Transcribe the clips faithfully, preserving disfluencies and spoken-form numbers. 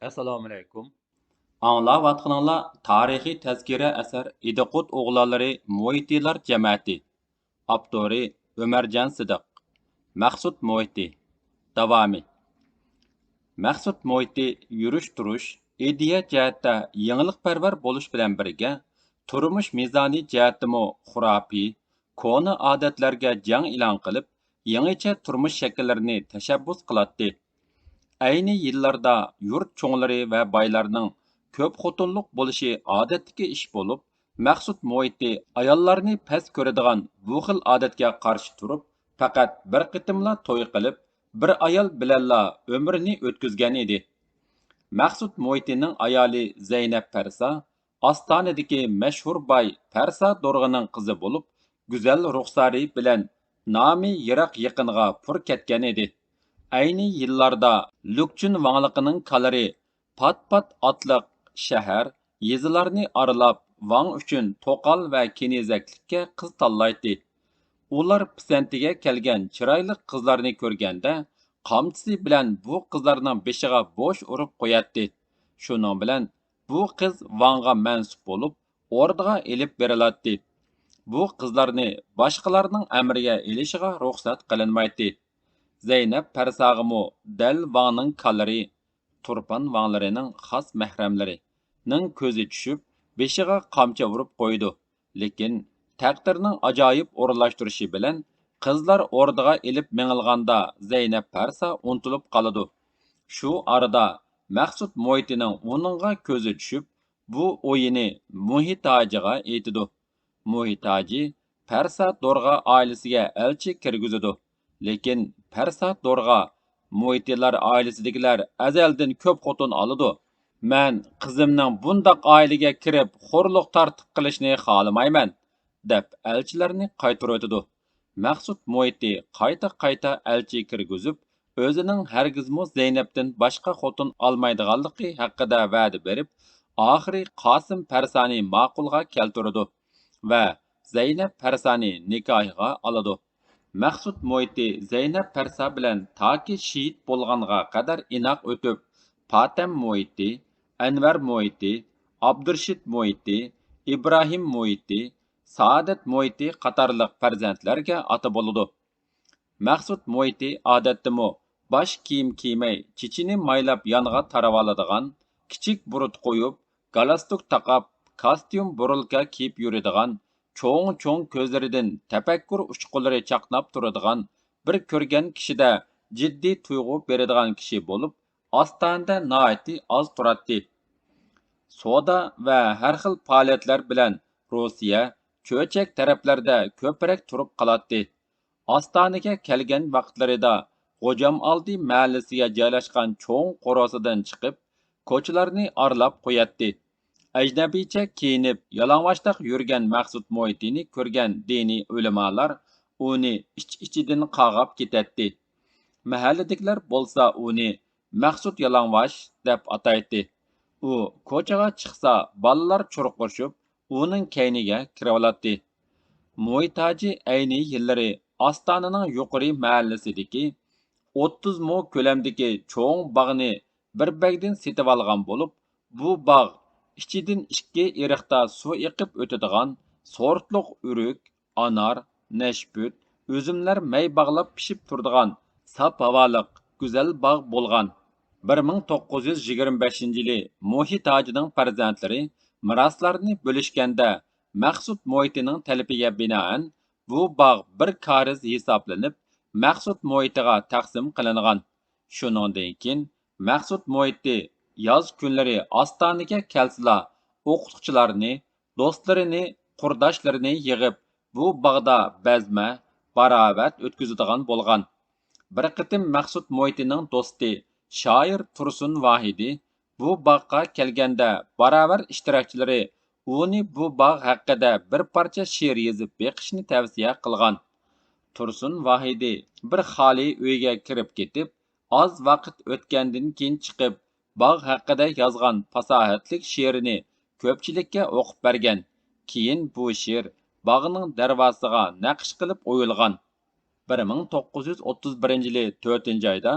ئەسسالامۇئەلەيكۇم. ئاڭلاۋاتقىنىڭلار تارىخىي تەزكىرە ئەسەر ئىدىقۇت ئوغلانلىرى مۇھىتىلار جەمەتى. ئاپتورى ئۆمەرجان سىدىق. مەخسۇت مۇھىتى. داۋامى. مەخسۇت مۇھىتى يۈرۈش-تۇرۇش، ئىدىيە جەھەتتە يېڭىلىقپەرۋەر بولۇش بىلەن بىرگە، تۇرمۇش مىزانى جەھەتتىمۇ خۇراپىي، كونا ئادەتلەرگە جەڭ ئېلان قىلىپ، يېڭىچە تۇرمۇش شەكىللىرىنى تەشەببۇس قىلاتتى. ئەينى يىللاردا يۇرت چوڭلىرى ۋە بايلارنىڭ كۆپ خوتۇنلۇق بولۇشى ئادەتتىكى ئىش بولۇپ، مەخسۇت مۇھىتى ئاياللارنى پەس كۆرىدىغان بۇ خىل ئادەتكە قارشى تۇرۇپ، پەقەت بىر قېتىملا توي قىلىپ، بىر ئايال بىلەنلا ئۆمرىنى ئۆتكۈزگەن ئىدى. مەخسۇت مۇھىتىنىڭ ئايالى زەينەپ پەرسا ئاستانىدىكى مەشھۇر باي پەرسا دورغىنىڭ قىزى بولۇپ، گۈزەل رۇخسارى بىلەن نامى يىراق-يېقىنغا پۇر كەتكەن ئىدى. ئەينى يىللاردا لۈكچۈن ۋاڭلىقىنىڭ كالىرى پات-پات ئاتلىق شەھەر، يېزىلارنى ئارىلاپ، ۋاڭ ئۈچۈن توقال ۋە كېنىزەكلىككە قىز تاللايتتى. ئۇلار پىسەنتىگە كەلگەن چىرايلىق قىزلارنى كۆرگەندە، قامچىسى بىلەن بۇ قىزلارنىڭ بېشىغا بوش ئۇرۇپ قوياتتى. شۇنىڭ بىلەن بۇ قىز ۋاڭغا مەنسۇپ بولۇپ، ئوردىغا ئېلىپ بېرىلاتتى. بۇ قىزلارنى باشقىلارنىڭ ئەمرىگە ئېلىشىغا رۇخسەت قىلىنمايتتى. زەينەپ پەرساغىمۇ دەل ۋاڭنىڭ كالىرى، تۇرپان ۋاڭلىرىنىڭ خاس مەھرەملىرى، نىڭ كۆزى چۈشۈپ، بېشىغا قامچا ئۇرۇپ قويىدۇ. لېكىن، تەقدىرنىڭ ئاجايىپ ئورۇنلاشتۇرۇشى بىلەن، قىزلار ئوردىغا ئېلىپ مېڭىلغاندا، زەينەپ پەرسا ئۇنتۇلۇپ قالىدۇ. شۇ ئارىدا مەخسۇت مۇھىتىنىڭ ئۇنىڭغا كۆزى چۈشۈپ، بۇ ئويىنى مۇھىت ھاجىغا ئېيتىدۇ. مۇھىت ھاجى پەرسا دورغا ئائىلىسىگە ئەلچى كىرگۈزىدۇ. لېكىن پەرسا دورغا، مۇھىتىلار ئائىلىسىدىكىلەر ئەزەلدىن كۆپ خوتۇن ئالىدۇ. مەن قىزىمنىڭ بۇنداق ئائىلىگە كىرىپ خورلۇق تارتىپ قېلىشىنى خالىمايمەن، دەپ ئەلچىلەرنى قايتۇرۇۋېتىدۇ. مەخسۇت مۇھىتى قايتا-قايتا ئەلچى كىرگۈزۈپ، ئۆزىنىڭ ھەرگىزمۇ زەينەپتىن باشقا خوتۇن ئالمايدىغانلىقى ھەققىدە ۋەدە بېرىپ، ئاخىرى قاسىم پەرسانى ماقۇلغا كەلتۈرىدۇ ۋە زەينەپ پەرسانى نىكاھىغا ئالىدۇ. مەخسۇت مۇھىتى زەينەپ پەرسا بىلەن تاكى شېھىت بولغانغا قەدەر ئىناق ئۆتۈپ، پاتەم مۇھىتى، ئەنۋەر مۇھىتى، ئابدۇرشىت مۇھىتى، ئىبراھىم مۇھىتى، سائادەت مۇھىتى قاتارلىق پەرزەنتلەرگە ئاتا بولىدۇ. مەخسۇت مۇھىتى ئادەتتىمۇ باش كىيىم كىيمەي، چېچىنى مايلاپ يانغا تاراۋالىدىغان، كىچىك بۇرۇت قويۇپ، گالستۇك تاقاپ، كاستيۇم بۇرۇلكا كىيىپ يۈرىدىغان، چوڭ-چوڭ كۆزلىرىدىن تەپەككۇر ئۇچقۇنلىرى چاقناپ تۇرىدىغان، بىر كۆرگەن كىشىدە جىددىي تۇيغۇ بېرىدىغان كىشى بولۇپ، ئاستانىدە ناھايىتى ئاز تۇراتتى. سودا ۋە ھەر خىل پائالىيەتلەر بىلەن روسىيە، چۆچەك تەرەپلەردە كۆپرەك تۇرۇپ قالاتتى. ئاستانىگە كەلگەن ۋاقىتلىرىدا غوجام ئالدى مەھەللىسىگە جايلاشقان چوڭ قورۇسىدىن چىقىپ، كوچىلارنى ئارىلاپ قوياتتى. ئەجنەبىيچە كىيىنىپ، يالىڭاچتاق يۈرگەن مەخسۇت مۇھىتىنى كۆرگەن دىنىي ئۆلىمالار ئۇنى ئىچ-ئىچىدىن قاغاپ كېتەتتى. مەھەللىدىكىلەر بولسا ئۇنى مەخسۇت يالىڭاچ دەپ ئاتايتتى. ئۇ كوچىغا چىقسا، بالىلار چۇرۇقلىشىپ، ئۇنىڭ كەينىگە كىرىۋالاتتى. مۇھىت ھاجى ئەينى يىللىرى ئاستانىنىڭ يۇقىرى مەھەللىسىدىكى ئوتتۇز مو كۆلەمدىكى چوڭ باغنى بىر بەگدىن سېتىۋالغان بولۇپ، بۇ باغ ئىچىدىن ئىككى ئېرىقتا سۇ ئېقىپ ئۆتىدىغان سورتلۇق ئۆرۈك، ئانار، نەشپۈت، ئۈزۈملەر مەي باغلاپ پىشىپ تۇرىدىغان ساپ ھاۋالىق گۈزەل باغ بولغان. بىر مىڭ توققۇز يۈز يىگىرمە بەشىنچى يىلى مۇھىت ھاجىنىڭ پەرزەنتلىرى مىراسلارنى بۆلۈشكەندە، مەخسۇت مۇھىتىنىڭ تەلىپىگە بىنائەن، بۇ باغ بىر كارىز ھېسابلىنىپ، مەخسۇت مۇھىتىغا تەقسىم قىلىنغان. شۇنىڭدىن كېيىن مەخسۇت مۇھىتى ياز كۈنلىرى ئاستانىگە كەلسىلا، ئوقۇتقۇچىلارنى، دوستلىرىنى، قۇرداشلىرىنى يىغىپ، بۇ باغدا بەزمە، باراۋەت ئۆتكۈزىدىغان بولغان. بىر قېتىم مەخسۇت مۇھىتىنىڭ دوستى، شائىر تۇرسۇن ۋاھىدى بۇ باغقا كەلگەندە، باراۋەر ئىشتىراكچىلىرى ئۇنى بۇ باغ ھەققىدە بىر پارچە شېئىر يېزىپ بېقىشنى تەۋسىيە قىلغان. تۇرسۇن ۋاھىدى بىر خالىي ئۆيگە كىرىپ كېتىپ، ئاز ۋاقىت ئۆتكەندىن كېيىن چىقىپ، باغ ھەققىدە يازغان پاساھەتلىك شېئىرىنى كۆپچىلىككە ئوقۇپ بەرگەن. كېيىن بۇ شېئىر باغنىڭ دەرۋازىسىغا نەقىش قىلىپ ئويۇلغان. بىر مىڭ توققۇز يۈز ئوتتۇز بىرىنچى يىلى تۆتىنچى ئايدا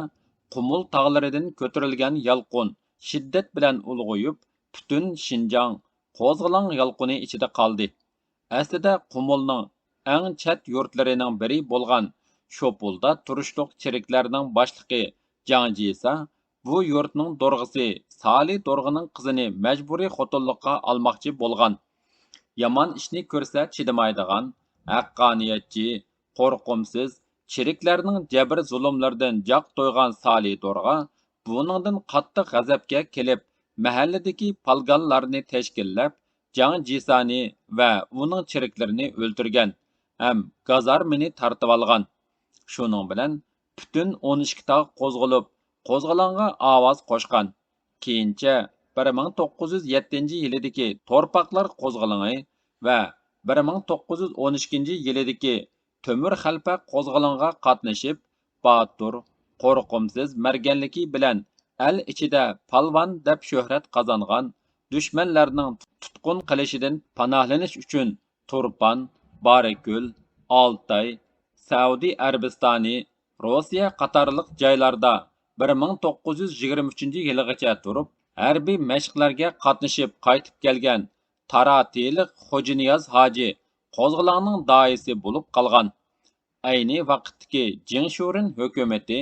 قۇمۇل تاغلىرىدىن كۆتۈرۈلگەن يالقۇن شىددەت بىلەن ئۇلغىيىپ، پۈتۈن شىنجاڭ قوزغىلاڭ يالقۇنى ئىچىدە قالدى. ئەسلىدە قۇمۇلنىڭ ئەڭ چەت يۇرتلىرىنىڭ بىرى بولغان شوپۇلدا تۇرۇشلۇق چېرىكلەرنىڭ باشلىقى جاڭ جىسا بۇ يۇرتنىڭ دورغىسى سالى دورغىنىڭ قىزىنى مەجبۇرىي خوتۇنلۇققا ئالماقچى بولغان. يامان ئىشنى كۆرسە چىدىمايدىغان، ھەققانىيەتچى، قورقۇمسىز، چېرىكلەرنىڭ جەبىر-زۇلۇملىرىدىن جاق تويغان سالى دورغا بۇنىڭدىن قاتتىق غەزەپكە كېلىپ، مەھەللىدىكى پالگانلارنى تەشكىللەپ، جاڭ جىسانى ۋە ئۇنىڭ چېرىكلىرىنى ئۆلتۈرگەن ھەم گازارمىنى تارتىۋالغان. شۇنىڭ بىلەن پۈتۈن ئون ئىككى تاغ قوزغىلىپ، قوزغىلاڭغا ئاۋاز قوشقان. كېيىنچە بىر مىڭ توققۇز يۈز يەتتىنچى يىلىدىكى تورپاقلار قوزغىلىڭى ۋە بىر مىڭ توققۇز يۈز ئون ئىككىنچى يىلىدىكى تۆمۈر خەلپە قوزغىلىڭىغا قاتنىشىپ، باتۇر، قورقۇمسىز مەرگەنلىكى بىلەن ئەل ئىچىدە پالۋان دەپ شۆھرەت قازانغان دۈشمەنلەرنىڭ تۇتقۇن قىلىشىدىن پاناھلىنىش ئۈچۈن تۇرپان، بارىكۆل، ئالتاي، سەئۇدى ئەرەبىستانى، روسىيە قاتارلىق جايلاردا بىر مىڭ توققۇز يۈز يىگىرمە ئۈچىنچى يىلىغىچە تۇرۇپ، ھەربىي مەشىقلەرگە قاتنىشىپ قايتىپ كەلگەن تاراتىلىق خوجانىياز ھاجى قوزغىلاڭنىڭ داھىيسى بولۇپ قالغان. ئەينى ۋاقىتتىكى جىڭ شۇرېن ھۆكۈمىتى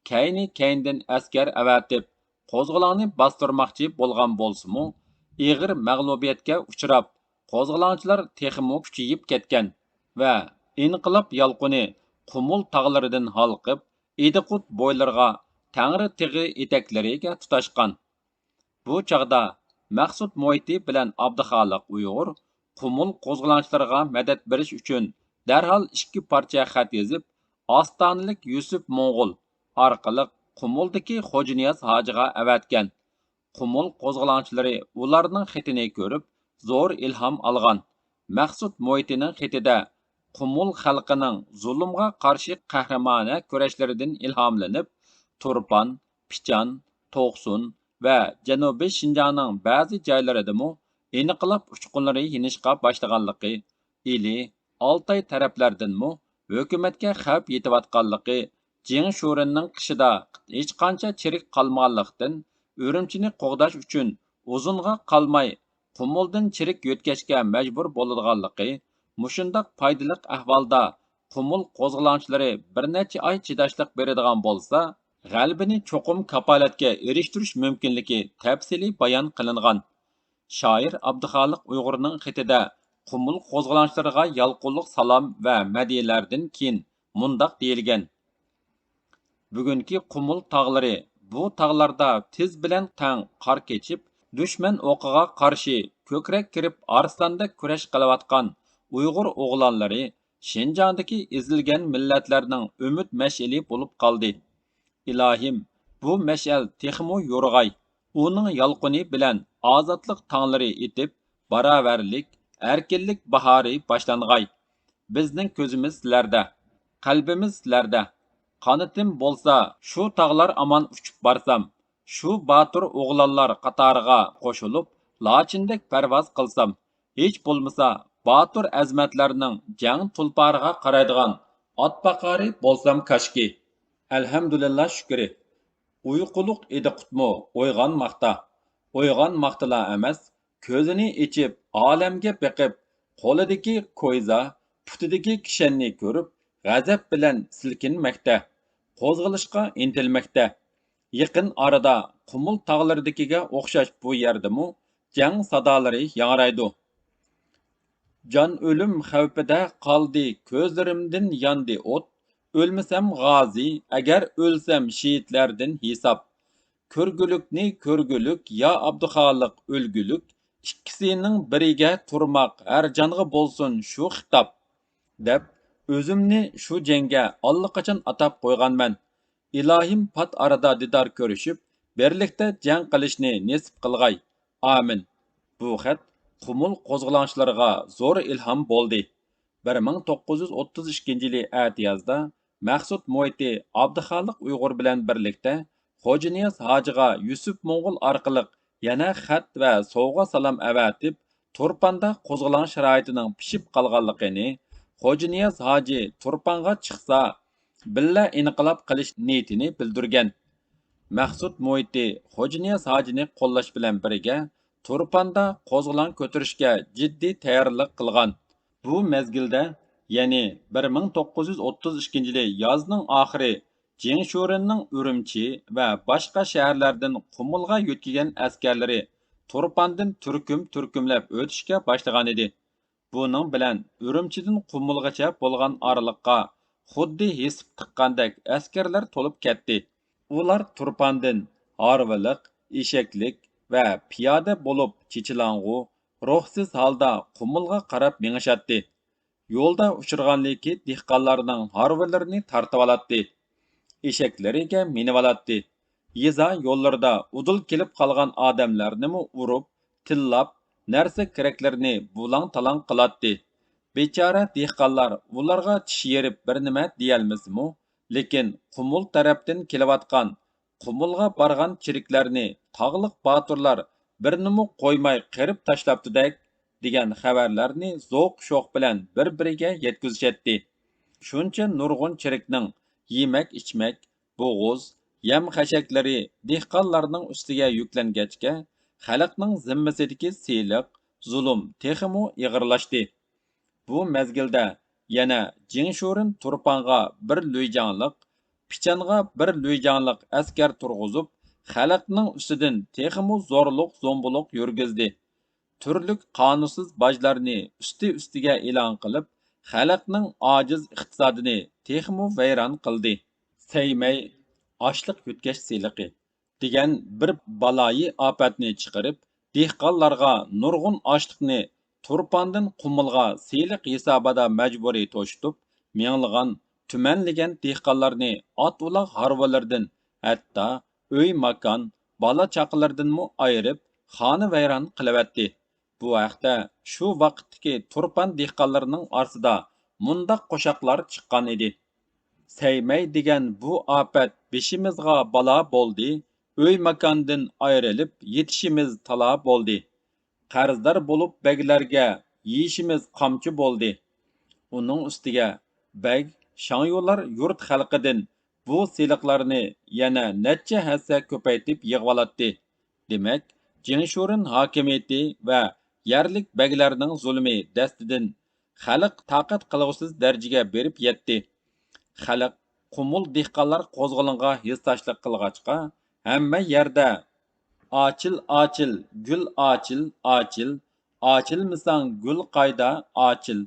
كەينى-كەينىدىن ئەسكەر ئەۋەتىپ، قوزغىلاڭنى باستۇرماقچى بولغان بولسىمۇ، ئېغىر مەغلۇبىيەتكە ئۇچراپ، قوزغىلاڭچىلار تېخىمۇ كۈچىيىپ كەتكەن ۋە ئىنقىلاب يالقۇنى قۇمۇل تاغلىرىدىن ھالقىپ، ئىدىقۇت بويلىرىغا، تەڭرىتېغى ئېتەكلىرىگە تۇتاشقان. بۇ چاغدا مەخسۇت مۇھىتى بىلەن ئابدۇخالىق ئۇيغۇر قۇمۇل قوزغىلاڭچىلىرىغا مەدەت بېرىش ئۈچۈن دەرھال ئىككى پارچە خەت يېزىپ، ئاستانىلىك يۈسۈپ موڭغۇل ئارقىلىق قۇمۇلدىكى خوجانىياز ھاجىغا ئەۋەتكەن. قۇمۇل قوزغىلاڭچىلىرى ئۇلارنىڭ خېتىنى كۆرۈپ، زور ئىلھام ئالغان. مەخسۇت مۇھىتىنىڭ خېتىدە قۇمۇل خەلقىنىڭ زۇلۇمغا قارشى قەھرىمانە كۈرەشلىرىدىن ئىلھاملىنىپ، تۇرپان، پىچان، توقسۇن ۋە جەنۇبىي شىنجاڭنىڭ بەزى جايلىرىدىمۇ ئىنقىلاب ئۇچقۇنلىرى يېنىشقا باشلىغانلىقى، ئىلى، ئالتاي تەرەپلەردىنمۇ ھۆكۈمەتكە خەۋپ يېتىۋاتقانلىقى، جىڭ شۇرېننىڭ قېشىدا ھېچقانچە چېرىك قالمىغانلىقتىن، ئۈرۈمچىنى قوغداش ئۈچۈن ئۇزۇنغا قالماي قۇمۇلدىن چېرىك يۆتكەشكە مەجبۇر بولىدىغانلىقى، مۇشۇنداق پايدىلىق ئەھۋالدا قۇمۇل قوزغىلاڭچىلىرى بىر نەچچە ئاي چىداشلىق بېرىدىغان بولسا، غەلىبىنى چوقۇم كاپالەتكە ئېرىشتۈرۈش مۇمكىنلىكى تەپسىلىي بايان قىلىنغان. شائىر ئابدۇخالىق ئۇيغۇرنىڭ خېتىدە قۇمۇل قوزغىلاڭچىلىرىغا يالقۇنلۇق سالام ۋە مەدھىيەلەردىن كېيىن مۇنداق دېيىلگەن: بۈگۈنكى قۇمۇل تاغلىرى بۇ تاغلاردا تېز بىلەن تەڭ قار كېچىپ، دۈشمەن ئوقىغا قارشى كۆكرەك كېرىپ ئارسلاندەك كۈرەش قىلىۋاتقان ئۇيغۇر ئوغلانلىرى، شىنجاڭدىكى ئېزىلگەن مىللەتلەرنىڭ ئۈمىد مەشئىلى بولۇپ قالدى. ئىلاھىم، بۇ مەشئەل تېخىمۇ يورۇغاي، ئۇنىڭ يالقۇنى بىلەن ئازادلىق تاڭلىرى ئېتىپ، باراۋەرلىك، ئەركىنلىك باھارى باشلانغاي. بىزنىڭ كۆزىمىز سىلەردە، قەلبىمىز سىلەردە. قانىتىم بولسا شۇ تاغلار ئامان ئۇچۇپ بارسام، شۇ باتۇر ئوغلانلار قاتارىغا قوشۇلۇپ، لاچىندەك پەرۋاز قىلسام، ھېچ بولمىسا باتۇر ئەزىمەتلەرنىڭ جەڭ تۇلپارىغا قارايدىغان ئات باقارى بولسام كاشكى. ئەلھەمدۇلىللا شۈكرى. ئۇيقۇلۇق ئىدىقۇتمۇ ئويغانماقتا. ئويغانماقتىلا ئەمەس، كۆزىنى ئېچىپ ئالەمگە بېقىپ، قولىدىكى كويزا، پۇتىدىكى كىشەننى كۆرۈپ، غەزەپ بىلەن سىلكىنمەكتە، قوزغىلىشقا ئىنتىلمەكتە. يېقىن ئارىدا قۇمۇل تاغلىرىدىكىگە ئوخشاش بۇ يەردىمۇ جەڭ سادالىرى ياڭرايدۇ. جان ئۆلۈم خەۋپىدە قالدى كۆزلىرىمدىن ياندى ئوت، ئۆلمىسەم غازى، ئەگەر ئۆلسەم شېھىتلەردىن ھېساب. كۆرگۈلۈكنى كۆرگۈلۈك، يا ئابدۇخالىق ئۆلگۈلۈك، ئىككىسىنىڭ بىرىگە تۇرماق ھەر جانغا بولسۇن شۇ خىتاب، دەپ، ئۆزۈمنى شۇ جەڭگە ئاللىقاچان ئاتاپ قويغانمەن. ئىلاھىم، پات ئارىدا دىدار كۆرۈشۈپ، بىرلىكتە جەڭ قىلىشنى نېسىپ قىلغاي. ئامىن. بۇ خەت قۇمۇل قوزغىلاڭچىلىرىغا زور ئىلھام بولدى. بىر مىڭ توققۇز يۈز ئوتتۇز ئىككىنچى يىلى ئەتىيازدا مەخسۇت مۇھىتى ئابدۇخالىق ئۇيغۇر بىلەن بىرلىكتە خوجانىياز ھاجىغا يۈسۈپ موڭغۇل ئارقىلىق يەنە خەت ۋە سوۋغا سالام ئەۋەتىپ، تۇرپاندا قوزغىلاڭ شارائىتىنىڭ پىشىپ قالغانلىقىنى، خوجانىياز ھاجى تۇرپانغا چىقسا، بىللە ئىنقىلاب قىلىش نىيىتىنى بىلدۈرگەن. مەخسۇت مۇھىتى خوجانىياز ھاجىنى قوللاش بىلەن بىرگە، تۇرپاندا قوزغىلاڭ كۆتۈرۈشكە جىددىي تەييارلىق قىلغان. بۇ مەزگىلدە، يەنى بىر مىڭ توققۇز يۈز ئوتتۇز ئىككىنچى يىلى يازنىڭ ئاخىرى، جېڭ شورېننىڭ ئۈرۈمچى ۋە باشقا شەھەرلەردىن قۇمۇلغا يۆتكىگەن ئەسكەرلىرى تۇرپاندىن تۈركۈم-تۈركۈملەپ ئۆتۈشكە باشلىغانىدى. بۇنىڭ بىلەن ئۈرۈمچىدىن قۇمۇلغىچە بولغان ئارىلىققا خۇددى ھېسىپ تىققاندەك ئەسكەرلەر تولۇپ كەتتى. ئۇلار تۇرپاندىن ھارۋىلىق، ئېشەكلىك ۋە پىيادە بولۇپ چېچىلاڭغۇ، روھسىز ھالدا قۇمۇلغا قاراپ مېڭىشاتتى. يولدا ئۇچرىغانلىكى دېھقانلارنىڭ ھارۋىلىرىنى تارتىۋالاتتى، ئېشەكلىرىگە مىنىۋالاتتى. يېزا يوللىرىدا ئۇدۇل كېلىپ قالغان ئادەملەرنىمۇ ئۇرۇپ، تىللاپ، نەرسە-كېرەكلىرىنى بۇلاڭ-تالاڭ قىلاتتى. بىچارە دېھقانلار ئۇلارغا چىش يېرىپ بىر نېمە دېيەلمىسىمۇ، لېكىن قۇمۇل تەرەپتىن كېلىۋاتقان، قۇمۇلغا بارغان چېرىكلەرنى تاغلىق باتۇرلار بىرنىمۇ قويماي قىرىپ تاشلاپتۇدەك دېگەن خەۋەرلەرنى زوق-شوق بىلەن بىر-بىرىگە يەتكۈزۈشەتتى. شۇنچە نۇرغۇن چېرىكنىڭ يېمەك-ئىچمەك، بوغۇز، يەم-خەشەكلىرى دېھقانلارنىڭ ئۈستىگە يۈكلەنگەچكە، خەلقنىڭ زىممىسىدىكى سېلىق، زۇلۇم تېخىمۇ ئېغىرلاشتى. بۇ مەزگىلدە يەنە جېڭ شورېن تۇرپانغا بىر لۈيجاڭلىق، پىچانغا بىر لۈيجاڭلىق ئەسكەر تۇرغۇزۇپ، خەلقنىڭ ئۈستىدىن تېخىمۇ زورلۇق-زومبۇلۇق يۈرگۈزدى. تۈرلۈك قانۇنسىز باجلارنى ئۈستى-ئۈستىگە ئېلان قىلىپ، خەلقنىڭ ئاجىز ئىقتىسادىنى تېخىمۇ ۋەيران قىلدى. سەيمەي، ئاشلىق يۆتكەش سېلىقى دېگەن بىر بالايىئاپەتنى چىقىرىپ، دېھقانلارغا نۇرغۇن ئاشلىقنى تۇرپاندىن قۇمۇلغا سېلىق ھېسابىدا مەجبۇرىي توشۇتۇپ، مىڭلىغان، تۈمەنلىگەن دېھقانلارنى ئات-ئۇلاغ ھارۋىلىرىدىن، ھەتتا ئۆي-ماكان، بالا-چاقىلىرىدىنمۇ ئايرىپ، خانىۋەيران قىلىۋەتتى. بۇ ھەقتە شۇ ۋاقىتتىكى تۇرپان دېھقانلىرىنىڭ ئارىسىدا مۇنداق قوشاقلار چىققان ئىدى: «سەيمەي دېگەن بۇ ئاپەت بېشىمىزغا بالا بولدى، ئۆي-ماكاندىن ئايرىلىپ يېتىشىمىز تالا بولدى. قەرزدار بولۇپ بەگلەرگە يېيىشىمىز قامچا بولدى.» ئۇنىڭ ئۈستىگە بەگ، شاڭيۇلار يۇرت خەلقىدىن بۇ سېلىقلارنى يەنە نەچچە ھەسسە كۆپەيتىپ يىغىۋالاتتى. دېمەك، جېڭ شورېن ھاكىمىيىتى ۋە يەرلىك بەگلەرنىڭ زۇلۇمى دەستىدىن خەلق تاقەت قىلغۇسىز دەرىجىگە بېرىپ يەتتى. خەلق، قۇمۇل دېھقانلار قوزغىلىڭغا ھېسداشلىق قىلغاچقا، ھەممە يەردە «ئاچىل، ئاچىل، گۈل ئاچىل، ئاچىل، ئاچىلمىساڭ گۈل قايدا، ئاچىل،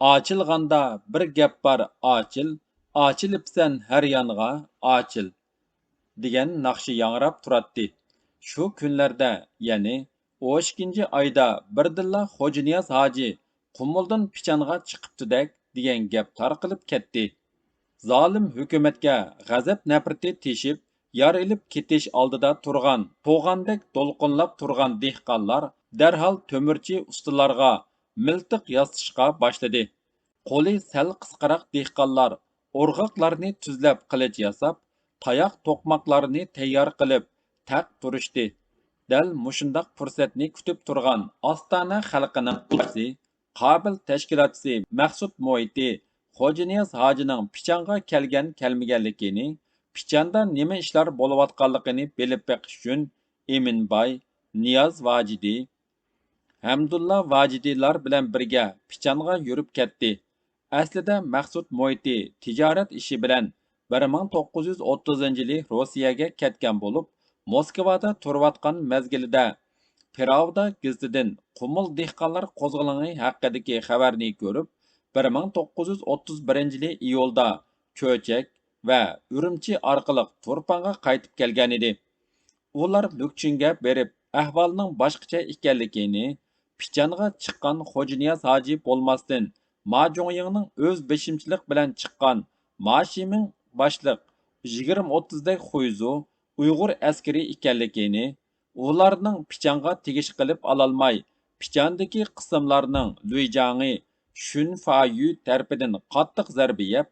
ئاچىلغاندا بىر گەپ بار، ئاچىل، ئاچىلىپسەن ھەر يانغا، ئاچىل» دېگەن ناخشا ياڭراپ تۇراتتى. شۇ كۈنلەردە، يەنى ئون ئىككىنچى ئايدا بىردىنلا خوجانىياز ھاجى قۇمۇلدىن پىچانغا چىقىپتۇدەك دېگەن گەپ تارقىلىپ كەتتى. زالىم ھۆكۈمەتكە غەزەپ نەپرىتى تېشىپ، يار ئېلىپ كېتىش ئالدىدا تۇرغان توغاندەك دولقۇنلاپ تۇرغان دېھقانلار دەرھال تۆمۈرچى ئۇستىلارغا مىلتىق ياسىتىشقا باشلىدى. قولى سەل قىسقىراق دېھقانلار ئورغاقلارنى تۈزلەپ قىلىچ ياساپ، تاياق توقماقلارنى تەييار قىلىپ تەق تۇرۇشتى. دەل مۇشۇنداق پۇرسەتنى كۈتۈپ تۇرغان ئاستانە خەلقىنىڭ ئۇلىسى، قابىل تەشكىلاتچىسى مەخسۇت مۇھىتى خوجانىياز ھاجىنىڭ پىچانغا كەلگەن-كەلمىگەنلىكىنى، پىچاندا نېمە ئىشلار بولۇۋاتقانلىقىنى بىلىپ بېقىش ئۈچۈن ئىمىنباي، نىياز ۋاجىدى، ھەمدۇللا ۋاجىدىلار بىلەن بىرگە پىچانغا يۈرۈپ كەتتى. ئەسلىدە مەخسۇت مۇھىتى تىجارەت ئىشى بىلەن بىر مىڭ توققۇز يۈز ئوتتۇزىنچى يىلى روسىيەگە كەتكەن بولۇپ، موسكۋادا تۇرۇۋاتقان مەزگىلىدە پىراۋدا گېزىتىدىن قۇمۇل دېھقانلار قوزغىلىڭى ھەققىدىكى خەۋەرنى كۆرۈپ، بىر مىڭ توققۇز يۈز ئوتتۇز بىرىنچى يىلى ئىيۇلدا چۆچەك ۋە ئۈرۈمچى ئارقىلىق تۇرپانغا قايتىپ كەلگەنىدى. ئۇلار لۈكچۈنگە بېرىپ، ئەھۋالنىڭ باشقىچە ئىكەنلىكىنى، پىچانغا چىققان خوجانىياز ھاجى بولماستىن، ما جۇڭيىڭنىڭ ئۆز بېشىمچىلىق بىلەن چىققان ما شىمىڭ باشلىق يىگىرمە ئوتتۇزدەك خۇيزۇ ئۇيغۇر ئەسكىرى ئىكەنلىكىنى، ئۇلارنىڭ پىچانغا تېگىش قىلىپ ئالالماي، پىچاندىكى قىسىملارنىڭ لۈيجاڭى شۈنفايۈ تەرىپىدىن قاتتىق زەربە يەپ،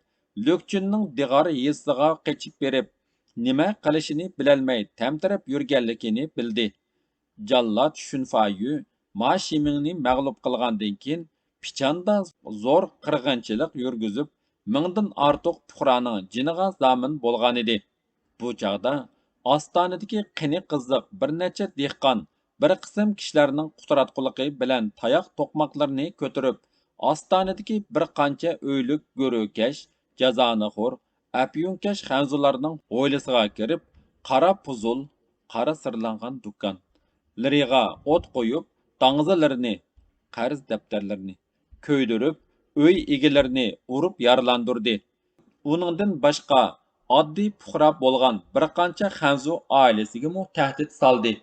لۈكچۈننىڭ دىغار يېزىسىغا قېچىپ بېرىپ، نېمە قىلىشىنى بىلەلمەي تەمتىرەپ يۈرگەنلىكىنى بىلدى. جاللات شۈنفايۈ ما شىمىڭنى مەغلۇپ قىلغاندىن كېيىن، پىچاندا زور قىرغىنچىلىق يۈرگۈزۈپ، مىڭدىن ئارتۇق پۇقرانىڭ جېنىغا زامىن بولغانىدى. بۇ چاغدا ئاستانىدىكى قېنى قىزىق بىر نەچچە دېھقان بىر قىسىم كىشىلەرنىڭ قۇتراتقۇلۇقى بىلەن تاياق توقماقلىرىنى كۆتۈرۈپ، ئاستانىدىكى بىر قانچە ئۆيلۈك گۆرۈكەش، جازانىخور، ئەپيۈنكەش خەنزۇلارنىڭ ھويلىسىغا كىرىپ، قارا پۇزۇل، قارا سىرلانغان دۇكان، لىرىغا ئوت قويۇپ، داڭزىلىرىنى، قەرز دەپتەرلىرىنى كۆيدۈرۈپ، ئۆي ئىگىلىرىنى ئۇرۇپ يارىلاندۇردى. ئۇنىڭدىن باشقا، ئاددىي پۇقرا بولغان بىر قانچە خەنزۇ ئائىلىسىگىمۇ تەھدىت سالدى.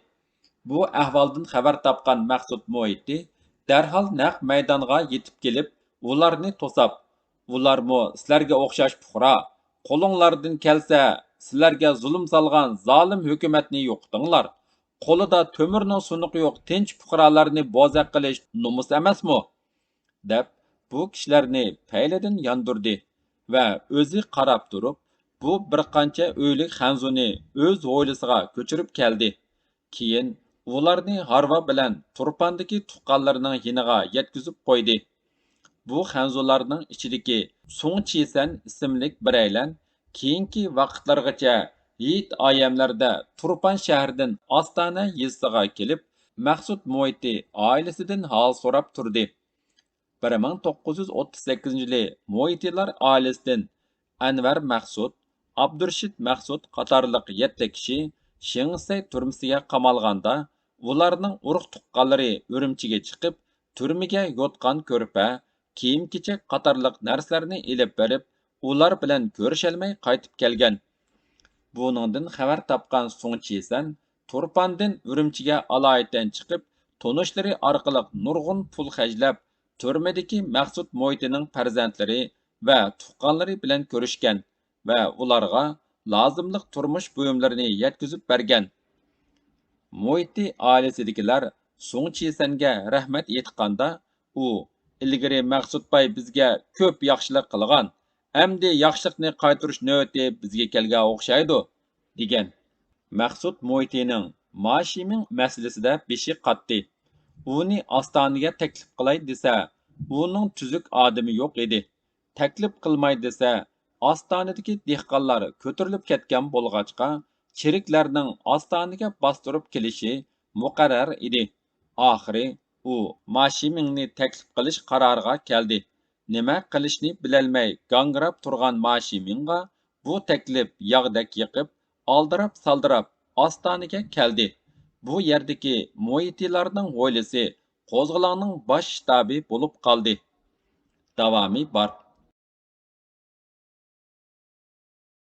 بۇ ئەھۋالدىن خەۋەر تاپقان مەخسۇت مۇھىتى دەرھال نەق مەيدانغا يېتىپ كېلىپ، ئۇلارنى توساپ، ئۇلارمۇ سىلەرگە ئوخشاش پۇقرا. قولۇڭلاردىن كەلسە، سىلەرگە زۇلۇم سالغان زالىم ھۆكۈمەتنى يوقىتىڭلار. قولىدا تۆمۈرنىڭ سۇنۇقى يوق تىنچ پۇقرالارنى بوزەك قىلىش نومۇس ئەمەسمۇ؟ دەپ، بۇ كىشىلەرنى پەيلىدىن ياندۇردى ۋە ئۆزى قاراپ تۇرۇپ، بۇ بىر قانچە ئۆيلۈك خەنزۇنى ئۆز ھويلىسىغا كۆچۈرۈپ كەلدى. كېيىن ئۇلارنى ھارۋا بىلەن تۇرپاندىكى تۇغقانلىرىنىڭ يېنىغا يەتكۈزۈپ قويدى. بۇ خەنزۇلارنىڭ ئىچىدىكى سۇڭ چىسەن ئىسىملىك بىرەيلەن كېيىنكى ۋاقىتلارغىچە ھېيت ئايەملەردە تۇرپان شەھىرىدىن ئاستانە يېزىسىغا كېلىپ، مەخسۇت مۇھىتى ئائىلىسىدىن ھال سوراپ تۇردى. بىر مىڭ توققۇز يۈز ئوتتۇز سەككىزىنچى يىلى مۇھىتىلار ئائىلىسىدىن ئەنۋەر مەخسۇت، ئابدۇرېشىت مەخسۇت قاتارلىق يەتتە كىشى شېڭسەي تۈرمىسىگە قامالغاندا، ئۇلارنىڭ ئۇرۇق-تۇغقانلىرى ئۈرۈمچىگە چىقىپ، تۈرمىگە يوتقان-كۆرپە، كىيىم-كېچەك قاتارلىق نەرسىلەرنى ئېلىپ بېرىپ، ئۇلار بىلەن كۆرۈشەلمەي قايتىپ كەلگەن. بۇنىڭدىن خەۋەر تاپقان سۇڭ چىسەن تۇرپاندىن ئۈرۈمچىگە ئالايىتەن چىقىپ، تونۇشلىرى ئارقىلىق نۇرغۇن پۇل خەجلەپ، تۈرمىدىكى مەخسۇت مۇھىتىنىڭ پەرزەنتلىرى ۋە تۇغقانلىرى بىلەن كۆرۈشكەن ۋە ئۇلارغا لازىملىق تۇرمۇش بۇيۇملىرىنى يەتكۈزۈپ بەرگەن. مۇھىتى ئائىلىسىدىكىلەر سۇڭ چىسەنگە رەھمەت ئېيتقاندا، ئۇ، «ئىلگىرى مەخسۇت باي بىزگە كۆپ ياخشىلىق قىلغان، ئەمدى ياخشىلىقنى قايتۇرۇش نۆۋىتى بىزگە كەلگەن ئوخشايدۇ» دېگەن. مەخسۇت مۇھىتىنىڭ ما شىمىڭ مەسىلىسىدە بېشى قاتتى. ئۇنى ئاستانىگە تەكلىپ قىلاي دېسە، ئۇنىڭ تۈزۈك ئادىمى يوق ئىدى. تەكلىپ قىلماي دېسە، ئاستانىدىكى دېھقانلار كۆتۈرۈلۈپ كەتكەن بولغاچقا، چېرىكلەرنىڭ ئاستانىگە باستۇرۇپ كېلىشى مۇقەررەر ئىدى. ئاخىرى ئۇ ما شىمىڭنى تەكلىپ قىلىش قارارىغا كەلدى. نېمە قىلىشنى بىلەلمەي گاڭگىراپ تۇرغان ما شىمىڭغا بۇ تەكلىپ ياغدەك يېقىپ، ئالدىراپ-سالدىراپ ئاستانىگە كەلدى. بۇ يەردىكى مۇھىتىلارنىڭ ھويلىسى قوزغىلاڭنىڭ باش شتابى بولۇپ قالدى. داۋامى بار.